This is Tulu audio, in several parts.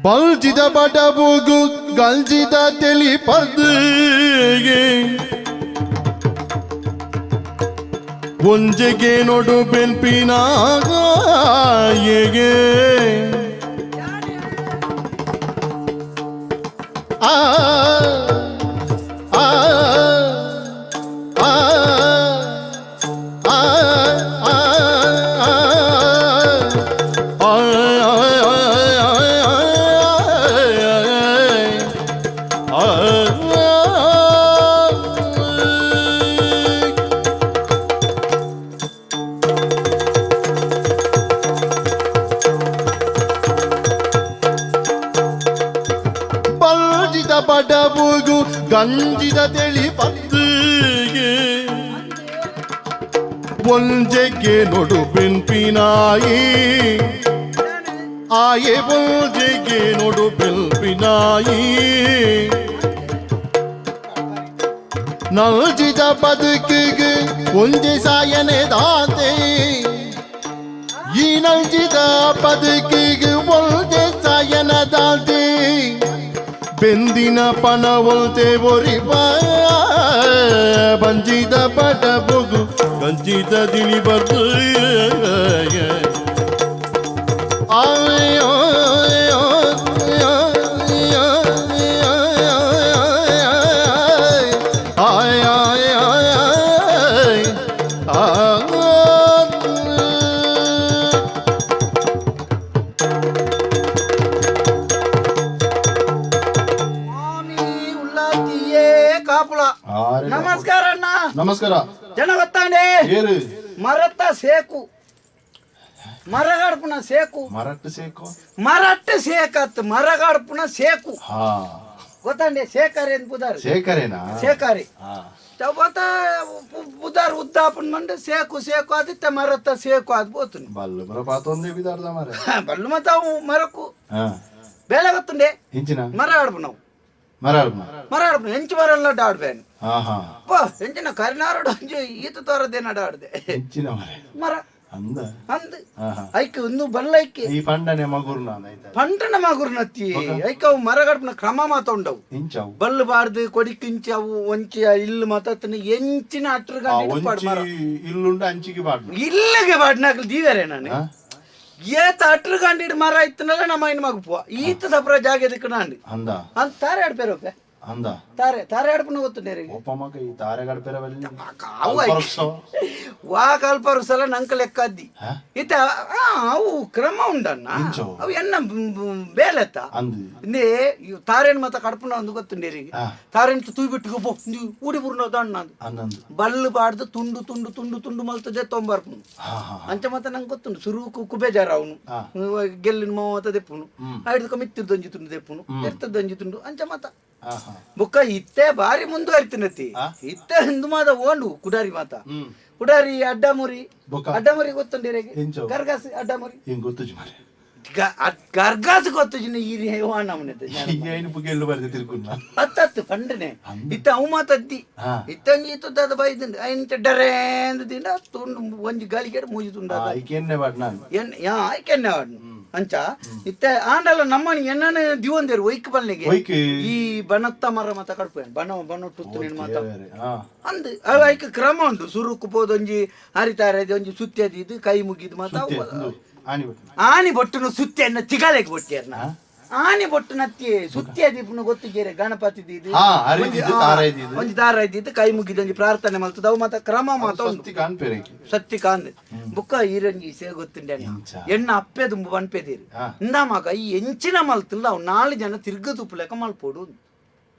ಬಲ್ಜಿದ ಬಡಬುಗು ಗಂಜಿದ ತೆಲಿ ಪರ್ದು ಒಂಜೆಗೆ ನೋಡು ಬೆನ್ಪಿನ ಆ ಆ ಆ ಆ ಆ ಬಲ್ಜಿದ ಬಡಬುಗು ಗಂಜಿದ ತಿಳಿ ಪತ್ತಿಗೆ ಒಂಜೆಗೆ ನೊಡು ಬೆನ್ಪಿನಾಯಿ ಆಯೆ ಒಂಜೆಗೆ ನೊಡು ಬೆಲ್ಪಿನಾಯಿ ನಲ್ಜಿದ ಬದುಕಿಗೆ ಒಂಜೆ ಸಾಯನೆ ದಾತೆ ಈ ನಲ್ಜಿದ ಬದುಕಿಗೆ ಒಂಜೆ ಸಾಯನ ದಾತೆ ಬೆಂದಿನ ಪಣವೊಲ್ತೆ ಒರಿಪ ಬಂಜಿದ ಪಟ ಬೊಗು ಗಂಜಿದ ದಿಲಿ ಬರ್ದು ಆ ಸ್ವಾಮಿ ಉಳ್ಳಾತಿಯೇ ಕಾಪುಲ. ನಮಸ್ಕಾರ ಅಣ್ಣ. ನಮಸ್ಕಾರ. ಜನ ಗೊತ್ತಾಂಡೆ? ಏರು? ಮರತ್ತ ಸೇಕು, ಮರಗಾಡ್ಪುನ ಸೇಕು. ಮರಟ್ಟು ಸೇಕು. ಮರಟ್ಟು ಸೇಕತ್, ಮರಗಾಡ್ಪುನ ಸೇಕು. ಹಾ. ಗೊತ್ತಾಂಡೆ, ಸೇಕಾರಿ ಅಂತ ಬುದಾರು. ಸೇಕರೇನಾ? ಸೇಕಾರಿ. ಹಾ. ಚೌಬತ ಬುದಾರ್ ಉದ್ದಾಪನ್ ಮಂಡು ಸೇಕು ಸೇಕು ಆದಿತ್ತ ಮರತ್ತ ಸೇಕು ಅದು ಬೋತುನು. ಬಲ್ಲು ಬರ ಪಾತೊಂದೇ ಬಿದಾರ್ದ ಮರೆ. ಬಲ್ಲು ಮತ್ತ ಅವು ಮರಕ್ಕು ಹಾ. ಬೇಲೆ ಗೊತ್ತುಂಡೆ? ಇಂಚಿನ? ಮರ ಆಡ್ಪುನವು. ಮರ ಆಡ್ಪುನ. ಮರ ಆಡ್ಪುನ ಎಂಚು ಮರಲ್ಲ ಆಡ್ಬೇನು. ಹಾ ಹಾ. ಪಾ ಎಂಚಿನ ಕರಿನಾರೋಡು ಅಂಚು ಈತ ತೋರದೇನಡ ಆಡ್ದೆ. ಇಂಚಿನ ಮರೆ? ಮರ. ಅಂದ? ಅಂದ್. ಹಾ. ಐಕ್ ಒಂದು ಬಲ್ಲ ಐಕೆ. ಈ ಪಂಡನೆ ಮಗುರ್ನ ಆಯ್ತಾ? ಪಂಟನ ಮಗುರ್ನತ್ತಿ ಐಕ ಅವು ಮರಗಡ್ಪನ ಕ್ರಮ ಮಾತ ಉಂಡವು. ಇಂಚವು? ಬಲ್ಲು ಬಾರ್ದು ಕೊಡಿಕಿಂಚಿ ಅವು ಒಂಚಿ ಇಲ್ಲು ಮಾತತ್ತನ ಎಂಚಿನ ಅಟ್ರ ಒಂಚಿ ಇಲ್ಲುಂಡು ಅಂಚಿಗೆ ಬಾಡ್ನು. ಇಲ್ಲಿಗೆ ಬಾಡ್ನಾಕ್ಲು ದೀವರೆ ನಾನು. ಹಾ? ಏತ ಅಟ್ರ ಗಂಡಿಡ್ ಮರ ಇತ್ತನಲ್ಲ ನಮ್ಮ ಇನ್ ಮಗುಪುವ ಈತ ಸಪ್ರ ಜಾಗ ಎದಕ್ಕೆ ನಾನು. ಅಂದ? ಅಂತ ತಾರೆ ಆಡ್ಪೇರೋಕೆ. ಅಂದ? ತಾರೆ ತಾರೆ ಆಡ್ಪನ ಗೊತ್ತು ನೇರಿಗೆ. ಒಪ್ಪ ಮಗ ಈ ತಾರೆ ಗಡ್ಪೆರ ಬಲ್ಲಿ. ಅವು ಐಕ್. ವಾ ಕಲ್ಪರು ಸಲ ನಂಕ ಲೆಕ್ಕದ್ದಿ. ಹಾ? ಇತ್ತ ಆ, ಅವು ಕ್ರಮ ಉಂಡನ್ನ. ಇಂಚವು? ಅವು ಎನ್ನ ಬೇಲೆತ್ತ. ಅಂದು. ಇಂದೇ ಇವು ತಾರೇನ್ ಮತ ಕಡ್ಪುನ ಒಂದು ಗೊತ್ತುಂಡೇರಿಗೆ. ಆ. ತಾರೇನ್ ತೂಯ್ ಬಿಟ್ಟು ಬೋ ಊಡಿ ಬುರ್ನ ದಣ್ಣ ಅದು. ಅಂದಂದು. ಬಲ್ಲು ಬಾಡ್ದು ತುಂಡು ತುಂಡು ತುಂಡು ತುಂಡು ಮಲ್ತದೆ ತೊಂಬರ್ಪುನು. ಹಾ ಹಾ. ಅಂಚ ಮತ ನಂಗೆ ಗೊತ್ತುಂಡು ಸುರುಕು ಕುಬೇಜಾರ ಅವನು. ಆ. ಗೆಲ್ಲಿನ ಮಾವ ದೆಪ್ಪುನು. ಹ್ಮ್. ಐಡ್ದಕ ಮಿತ್ತಿರ್ದೊಂಜಿ ತುಂಡು ದೆಪ್ಪುನು, ಎರ್ತದೊಂಜಿ ತುಂಡು ಅಂಚ ಮತ. ಹಾ ಹಾ. ಬುಕ್ಕ ಇತ್ತೆ ಬಾರಿ ಮುಂದುವರಿತಿನತಿ. ಆ? ಇತ್ತೆ ಹಿಂದೂ ಮಾದ ಓಂಡು ಕುಡಾರಿ ಮಾತ. ಹ್ಮ್. ಕುಡಾರಿ ಅಡ್ಡಮುರಿ. ಬೊಕ್ಕ? ಅಡ್ಡಮುರಿ ಗೊತ್ತುಂಡಿರೆಗೆ? ಎಂಚವು? ಗರ್ಗಾಸ್ ಅಡ್ಡಮುರಿ. ಹಿಂಗ್ ಗೊತ್ತುಜಿ ಮರೆ. ಗರ್ಗಾಸ್ ಗೊತ್ತು ಜಿನ ಈ ನಮ್ಮನೆ. ಈ ಐನು ಪುಗೆಲ್ಲು ಬರ್ದೆ ತಿರ್ಗುನ್ನ. ಅತ್ತತ್ತು ಪಂಡನೆ ಇತ್ತ ಅವು ಮಾತದ್ದಿ. ಹಾ. ಇತ್ತಂಗಿ ಇತ್ತದ ಬೈದಂಡು ಐನ್ ಡರೇಂದು ದಿಂಡ ತುಂಡು ಒಂಜಿ ಗಾಳಿಗೆ ಮೂಜಿ ತುಂಡ. ಐಕೆನ್ನೆ ಬಾಡ್ ನಾನು. ಎನ್ ಯಾ ಐಕೆನ್ನೆ ವಾಡ್ನು ಅಂಚ ಇತ್ತೆ ಆಂಡಲ ನಮ್ಮನಿ ಎನ್ನನ ದಿವಂದೇರು ಒಯ್ಕ್ ಬಲ್ನೆಗೆ. ಒಯ್ಕ್. ಈ ಬನತ್ತ ಮರ ಮತ ಕಡ್ಪೇನ್ ಬನ ಬನ ಟುತ್ತು ನಿನ್ ಮಾತ. ದೇವರೇ, ಹಾ. ಅಂದ್ ಅವು ಐಕ್ ಕ್ರಮ ಉಂಟು, ಸುರುಕು ಪೋದೊಂಜಿ ಹರಿತಾರೆ ಒಂಜಿ ಸುತ್ತೇದಿ ಇದು ಕೈ ಮುಗಿದು ಮಾತ. ಸುತ್ತೆ, ಇಂದು, ಆಣಿ ಬಿಟ್ಟು. ಆನಿ ಬೊಟ್ಟುನು ಸುತ್ತೆ ಅನ್ನ ತಿಗಾಲೆಗೆ ಬೊಟ್ಟಿಯರ್ನ ಆನಿ ಬೊಟ್ಟು ನತ್ತಿ ಸುತ್ತಿ ದೀಪನು ಗೊತ್ತಿದ್ದೀರಿ ಗಣಪತಿ ಇದು. ಹಾ, ಅರಿದಿದ್ದು, ದಾರ ಇದ್ದಿದ್ದು. ಒಂಜಿ ದಾರ ಇದ್ದಿದ್ದು ಕೈ ಮುಗಿದು ಒಂಜಿ ಪ್ರಾರ್ಥನೆ ಮಲ್ತದ ಅವು ಮಾತ ಕ್ರಮ ಮಾತ ಉಂಟು. ಸ್ವಸ್ತಿ ಕಾಣ್ಪೇರೆ ಐಕೆ. ಸತ್ತಿ ಕಾಂದ್ ಬುಕ್ಕ ಈರಂಜಿ ಸೇ ಗೊತ್ತುಂಡೆ. ಎಂಚ? ಎಣ್ಣ ಅಪ್ಪೆ ದುಂಬು ಪನ್ಪೆದೀರು. ಹಾ. ಇಂದ ಮಗ ಈ ಎಂಚಿನ ಮಲ್ತಿಲ್ಲ ಅವು ನಾಲ್ ಜನ ತಿರ್ಗ ತುಪ್ಪುಲೆಕ ಮಲ್ಪೋಡು.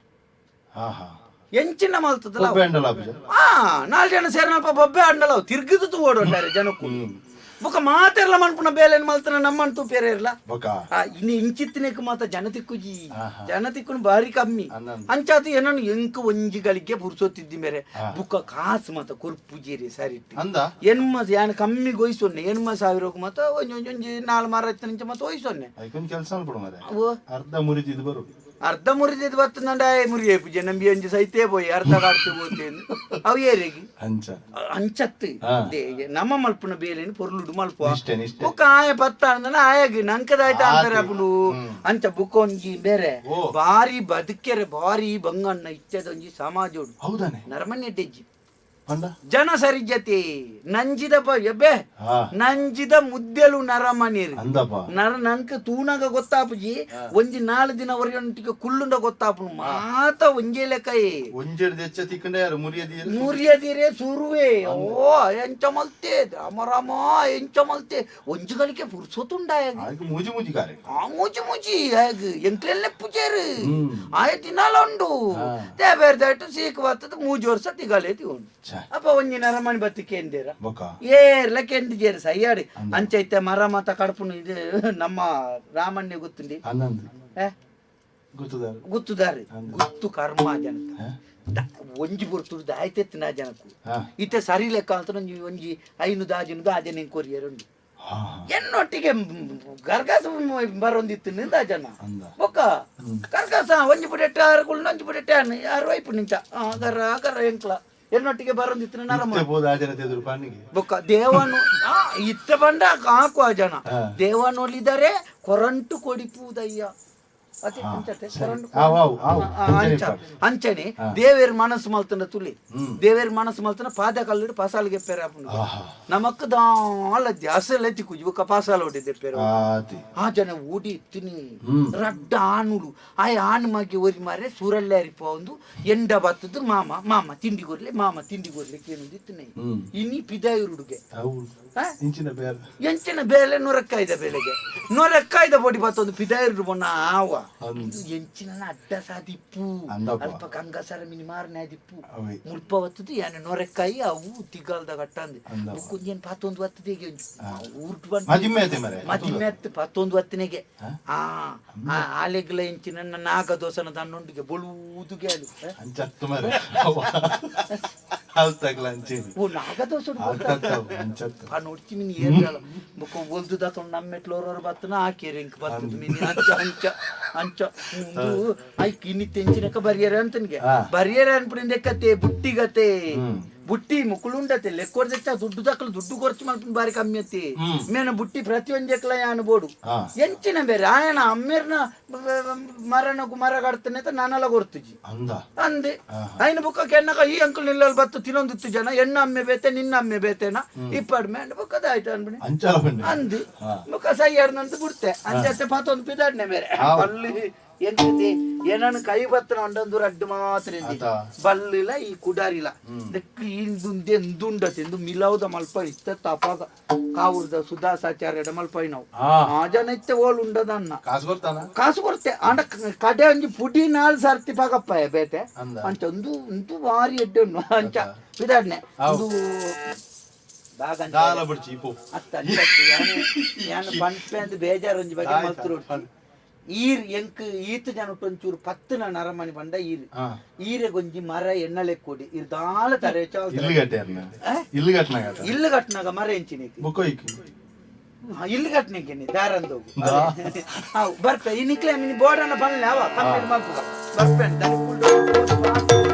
ಹಾ ಹಾ. ಎಂಚಿನ ಮಲ್ತದಲ್ಲ ಅವು. ಒಬ್ಬೆ ಅಂಡಲ ಆಪುಜ. ಆ ನಾಲ್ ಜನ ಸೇರಿನಲ್ಪ ಬೊಬ್ಬೆ ಅಂಡಲ ಅವು ತಿರ್ಗದು ತೂವೋಡು ಜನಕ್ಕೂ. ಬೊಕ್ಕ ಮಾತೆರ್ಲ ಮನ್ಪುನ ಬೇಲೆನ್ ಮಲ್ತನ ನಮ್ಮನ್ ತೂಪೇರೆ ಇರ್ಲ. ಬೊಕ? ಆ, ಇನ್ನು ಇಂಚಿತ್ತಿನಕ್ಕೆ ಮಾತ ಜನ ತಿಕ್ಕುಜಿ. ಆಹಾ. ಜನ ತಿಕ್ಕುನು ಬಾರಿ ಕಮ್ಮಿ. ಅಂದಂದು. ಅಂಚಾತು ಏನನ್ನು ಎಂಕ್ ಒಂಜಿ ಗಳಿಗೆ ಪುರ್ಸೊತ್ತಿದ್ದಿ ಮೇರೆ. ಆ. ಬುಕ್ಕ ಕಾಸು ಮಾತ ಕೊರ್ಪುಜೀರಿ ಸರಿ. ಅಂದ? ಎನ್ಮ ಯಾನ್ ಕಮ್ಮಿ ಗೊಯ್ಸೊನ್ನೆ ಎನ್ಮ ಸಾವಿರಕ್ಕೆ ಮಾತ ಒಂಜಿ ಒಂಜಿ ಒಂಜಿ ನಾಲ್ ಮರ ಇತ್ತು ನಿಂಚ ಮಾತ ಒಯ್ಸೊನ್ನೆ. ಐಕೊಂದು ಕೆಲಸ ಅನ್ಬಿಡು ಮರೆ. ಅವು ಅರ್ಧ ಮುರಿದಿದ್ದು ಬರು. ಅರ್ಧ ಮುರಿದಿದ್ದು ಬತ್ತಂಡ ಮುರಿಯೇ ಪೂಜೆ ನಂಬಿ ಅಂಜಿ ಸೈತೇ ಪೋಯಿ ಅರ್ಧ ಕಾಡ್ತು ಪೋತೇನು ಅವು ಏರಿಗೆ ಅಂಚ ಅಂಚತ್ತು ನಮ್ಮ ಮಲ್ಪುನ ಬೇಲೆನು ಪೊರ್ಲುಡು ಮಲ್ಪ ನಿಷ್ಠೆ ನಿಷ್ಠೆ ಬುಕ್ಕ ಆಯ ಪತ್ತ ಅಂದನ ಆಯಗ್ ನಂಕದಾಯ್ತ ಅಂತಾರೆ ಅಪ್ಪುಡು ಅಂಚ ಬುಕ್ಕ ಒಂಜಿ ಬೇರೆ ಬಾರಿ ಬದುಕೆರೆ ಬಾರಿ ಬಂಗಣ್ಣ ಇಚ್ಚದೊಂಜಿ ಸಮಾಜೋಡು ಹೌದಾನೆ ನರಮನೆ ಡೆಜ್ಜಿ ಪಂಡ ಜನ ಸರಿಜತೆ ನಂಜಿದ ಎಬ್ಬೆ ನಂಜಿದ ಮುದ್ದೆಲು ನರಮನೀರು ಅಂದಪ್ಪ ನರ ನಂಕ ತೂನಗ ಗೊತ್ತಾಪುಜಿ ಒಂಜಿ ನಾಲ್ ದಿನ ಒರಿಯೊಂಟಿಗೆ ಕುಲ್ಲುಂಡ ಗೊತ್ತಾಪುನು ಮಾತ ಒಂಜೇ ಲೆಕ್ಕಯೇ ಒಂಜೆಡ್ ದೆಚ್ಚ ತಿಕ್ಕಂಡ ಯಾರು ಮುರಿಯದಿ ಮುರಿಯದಿರೆ ಸುರುವೆ ಓ ಎಂಚ ಮಲ್ತೆ ರಾಮ ರಾಮ ಎಂಚ ಮಲ್ತೆ ಒಂಜಿ ಗಳಿಗೆ ಪುರ್ಸೊತುಂಡಾಯ ಆಯ್ತು ಮೂಜಿ ಮೂಜಿ ಕಾರೆ ಆ ಮೂಜಿ ಮೂಜಿ ಆಗ ಎಂಕ್ಲೆಲ್ಲೆ ಪೂಜಾರು ಆಯ ತಿನ್ನಲ ಉಂಡು ತೇಬೇರ್ದಾಯ್ತು ಸೀಕ್ ಬರ್ತದ ಮೂಜಿ ವರ್ಷ ತಿಗಲೇ ತಿಗೊಂಡು ಛೆ. ಅಪ್ಪ ಒಂಜಿ ನರಮಣಿ ಬತ್ತಿ ಕೇಂದಿರ ಬೊಕ್ಕ ಏರ್ಲ ಕೆಂದು ಜೇರು ಸಯ್ಯಾಡಿ ಅಂಚೈತೆ ಮರ ಮಾತ ಕಡಪುನು ಇದು ನಮ್ಮ ರಾಮಣ್ಯ ಗೊತ್ತುಂಡಿ ಅಂದಂದು ಏ? ಗೊತ್ತದಾರು ಗುತ್ತುದಾರಿ ಗುತ್ತು ಕರ್ಮ ಜನಕ ಒಂಜಿ ಬುರ್ತುಡು ದಾಯ್ತೆತ್ತಿನ ಜನಕ್ಕು ಹಾ. ಇತ್ತೆ ಸರಿ ಲೆಕ್ಕ ಅಂತ ಒಂಜಿ ಒಂಜಿ ಐನು ದಾಜಿನ ದಾಜನ ಕೊರಿಯರ್ ಉಂಡು ಹಾ ಎನ್ನೊಟ್ಟಿಗೆ ಗರ್ಗಾಸ ಬರೊಂದಿತ್ತು ನಿಂದ ಜನ ಅಂದ. ಬೊಕ್ಕ ಗರ್ಗಾಸ ಒಂಜಿ ಪುಡೆಟ್ಟ ಆರು ಕುಳ್ಳು ಒಂಜಿ ಪುಡೆಟ್ಟ ಆರು ವೈಪು ನಿಂಚ ಗರ್ರ ಗರ್ರ ಎಂಕ್ಲ ಎನ್ನೊಟ್ಟಿಗೆ ಬರೊಂದಿತ್ತು ನರಮ ಇತ್ತೆ ಪೋದ ಆಚರಣೆ ಎದುರು ಪನ್ನಿಗೆ ಬೊಕ್ಕ ದೇವನು ಇತ್ತ ಬಂಡ ಹಾಕುವ ಜನ ದೇವನೊಲಿದರೆ ಕೊರಂಟು ಕೊಡಿಪುದಯ್ಯ ಅದೇ ಅಂಚತೆ ಕೊರಂಟು ಆವು ಆವು ಆವು ಅಂಚನೆ ಅಂಚ ಅಂಚನೆ ದೇವೇರ್ ಮನಸ್ಸು ಮಲ್ತನ ತುಲಿ ದೇವೇರ್ ಮನಸ್ಸು ಮಲ್ತನ ಪಾದ ಕಲ್ಲಿಡು ಪಸಾಲಿಗೆ ಪೆರಾಪುಂಡು ಆಹಾ ನಮಕ್ ದಾಲ ಅಸಲ ತಿಕ್ಕುಜಿ ಬೊಕ್ಕ ಪಾಸಾಲ ಹೊಡಿದೆ ಪೆರ ಆತಿ ಆ ಜನ ಓಡಿ ತಿನಿ ರಡ್ಡ ಆನುಡು ಆ ಆಣ್ ಮಗಿ ಒರಿ ಮಾರೆ ಸೂರಲ್ಲೆ ಅರಿಪೊಂದು ಎಂಡ ಬತ್ತದು ಮಾಮ ಮಾಮ ತಿಂಡಿ ಕೊರ್ಲೆ ಮಾಮ ತಿಂಡಿ ಕೊರ್ಲೆ ಕೇನುಂದು ಇತ್ತನೆ ಇನಿ ಪಿದಾಯುರುಡುಗೆ ಅವು ಆ? ಇಂಚಿನ ಬೇರೆ ಎಂಚಿನ ಬೇಲೆ ನೊರಕ್ಕಾಯ್ದ ಬೇಲೆಗೆ ನೊರಕ್ಕಾಯ್ದ ಬೊಡಿ ಬತ್ತೊಂದು ಪಿದಾಯಿರು ಬೊಣ್ಣ ಆವ ಅಂದ್. ಎಂಚಿನ ಅಡ್ಡ ಸಾದಿಪ್ಪು ಅಂದಪ್ಪ. ಅಲ್ಪ ಗಂಗಾಸರ ಮಿನಿ ಮಾರನೆ ಆದಿಪ್ಪು ಅವೇ. ಮುಲ್ಪ ಬತ್ತದು ಯಾನೆ ನೊರೆಕ್ಕಾಯಿ ಅವು ತಿಗಾಲ್ದ ಕಟ್ಟಂದೆ ಅಂದಪ್ಪ. ಬುಕ್ಕೊಂಜೇನು ಪಾತೊಂದು ಬತ್ತದ ಊರ್ಟ್ ಬಂದು ಮದಿಮೆ ಆತೆ ಮರೆ ಮದಿಮೆ ಅತ್ತು ಪತ್ತೊಂದು ಹೊತ್ತಿನೆಗೆ ಆ ಆ ಆಲೆಗ್ಲ ಎಂಚಿನ ನಾಗದೋಸನ ತನ್ನೊಂಡಿಗೆ ಬೊಳುವುದು ಗ್ಯಾಲು ಅಂಚತ್ತು ಮರೆ ಅಲ್ತಗ್ಲ ಅಂಚೇನಿ ಓ ನಾಗದೋಸ ಅಲ್ತತ್ತವು ಅಂಚತ್ತು ಆ ನೋಡ್ತಿ ಮಿನಿ ಏರ್ದಾಳ ಬೊಕ್ಕ ಒಲ್ದು ದಾತೊಂಡು ನಮ್ಮೆಟ್ಲೋರವ್ರು ಬತ್ತನ ಆಕೇರಿ ಇಂಕ್ ಬತ್ತದ ಮಿನಿ ಅಂಚ ಅಂಚ ಅಂಚ ಉಂದು ಐಕ್ ಇನಿ ತೆಂಚಿನಕ ಬರಿಯರ ಅಂತನ್ಗೆ ಆ. ಬರಿಯರ ಅನ್ಪುಡಿಂದ ಕತೆ ಬುಟ್ಟಿಗತೆ ಬುಟ್ಟಿ ಮುಕುಳುಂಡತೆ ಲೆಕ್ಕೊರ್ದೆಚ್ಚ ದುಡ್ಡು ದಕ್ಕಲು ದುಡ್ಡು ಖರ್ಚು ಮಲ್ಪುನ ಬಾರಿ ಕಮ್ಮಿ ಅತ್ತೆ ಮೇನ ಬುಟ್ಟಿ ಪ್ರತಿಯೊಂಜೆಕ್ಲ ಯಾನು ಬೋಡು ಆ. ಎಂಚಿನ ಬೇರೆ ಆಯನ ಅಮ್ಮೇರ್ನ ಮರನಗು ಮರ ಕಡ್ತಾನೆ ಅಂತ ನಾನೆಲ್ಲ ಗೊರ್ತುಜಿ ಅಂದ ಅಂದೆ ಐನ ಬುಕ್ಕ ಕೆನ್ನಕ ಈ ಅಂಕಲ್ ನಿಲ್ಲಲ್ ಬತ್ತು ತಿನ್ನೊಂದಿತ್ತು ಜನ ಎಣ್ಣ ಅಮ್ಮೆ ಬೇತೆ ನಿನ್ನ ಅಮ್ಮೆ ಬೇತೆನ ಇಪ್ಪಾಡ್ ಮೇಂಡ ಬುಕ್ಕದ ಆಯ್ತು ಅನ್ಬಿಡಿ ಅಂಚಲ ಬಂಡೆ ಅಂದು ಮುಖ ಸೈ ಅಂತ ಬಿಡ್ತೆ ಅಂಜತ್ತೆ ಪಾತೊಂದು ಪಿದಾಡ್ನೆ ಬೇರೆ ಬಲ್ಲಿ ಎಂತದೆ ಏನನ್ನು ಕೈ ಬತ್ತನ ಉಂಡೊಂದು ರಡ್ಡು ಮಾತ್ರ ಇಂದಿ. ಆತ. ಬಲ್ಲಿಲ ಈ ಕುಡಾರಿಲ ದಕ್ಕೆ ಇಂದುಂದೆ ಎಂದುಂಡತೆ ಎಂದು ಮಿಲಾವ್ದ ಮಲ್ಪ ಇತ್ತ ತಪಾಗ ಕಾವೂರ್ದ ಸುಧಾಸಾಚಾರ್ಯಡ ಮಲ್ಪ ನಾವು ಆ. ಆ ಜನ ಇತ್ತೆ ಓಲ್ ಉಂಡದನ್ನ ಕಾಸು ಕೊಡ್ತಾನ ಕಾಸು ಕೊಡ್ತೆ ಆಂಡ ಕಡೆ ಒಂಜಿ ಪುಡಿ ನಾಲ್ ಸರ್ತಿ ಪಾಕಪ್ಪ ಬೇತೆ ಅಂದ. ಅಂಚ ಒಂದು ಒಂದು ಭಾರಿ ಎಡ್ಡೆ ಉಂಡು ಅಂಚ ಪಿದಾಡ್ನೆ ಒಂದು ಬಾಗ ಅಂಚ ದಾಲ ಬಿಡ್ಚಿ ಇಪ್ಪು ಅತ್ತ ಅಂಚ ಯಾನು ಪಂಪೆ ಅಂದ್ ಬೇಜಾರ್ ಒಂಜಿ ಬಗ್ಗೆ ಆಯ್ತು, ಮಲ್ತರು ಈರ್ ಎಂಕ್ ಈತ್ ಜನ ಒಂಚೂರು ಪತ್ತನ ನರಮಣಿ ಪಂಡ ಈರ್ ಹಾ. ಈರೆಗೊಂಜಿ ಮರ ಎಣ್ಣಲೆ ಕೊಡಿ ಇರ್ ದಾಲ ತರೆ ಚಾಲ್ ಇಲ್ಲು ಕಟ್ಟೆ ಇಲ್ಲು ಕಟ್ಟನ ಕಟ್ಟ ಇಲ್ಲು ಕಟ್ನಾಗ ಮರ ಎಂಚಿನೈತಿ ಬುಕ್ಕೋ ಇಕ್ಕು ಇಲ್ಲಿ ಕಟ್ನಿಕ್ಕೆ ದಾರಂದೋಗು ಹಾವು ಬರ್ಪೆ ಈ ನಿಕ್ಲೆ ಮಿನಿ ಬೋರ್ಡನ್ನ ಪನ್ಲೆ ಅವ ಕಮ್ಮಿ ಮಲ್ಪುಗ ಬರ್ಪೆ ದನಿ ಕುಲ್ಡು